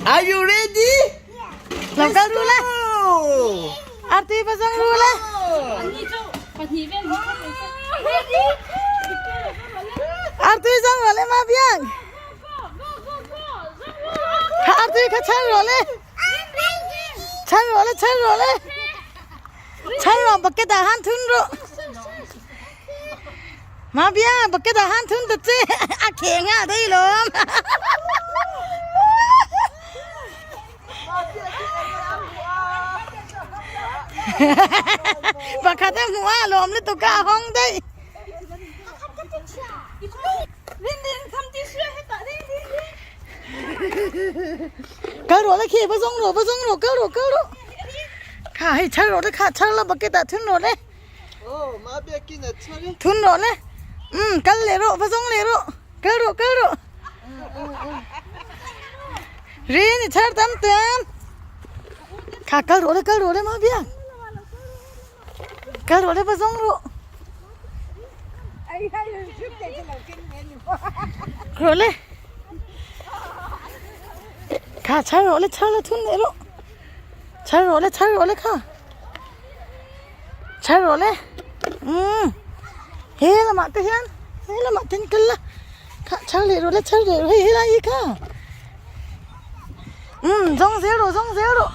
Are you ready? Lo kal ru le. Arti va zong ru le. Arti zong ro le ma biang. Kha arti kha chan ro le. Chan ro le chan ro le. Chan ro bucket ah han thun ro. Ma bia bucket ah han thun ta che. A khe nga dei lom. Pakhat a hmuh ah lawm lutuk a hawng daih. Kal rawh le khi va zong rawh va zong rawh kal rawh kal rawh. Kha hei char rawh le kha char la bucket ah thun rawh le. Thun rawh le. Um kal le rawh va zong le rawh. Kal rawh kal rawh. Rin i char tam tam. Kha kal rawh le kal rawh le ma bia. Kal rawh le va zong rawh. Rawh le. Kha char rawh le char le thun le rawh. Char rawh le char rawh le kha. Char rawh le. Um. He lamah te hian he lamah ten kal la. Kha char leh rawh le char leh rawh hei helai hi kha. Um zong zel rawh zong zel rawh.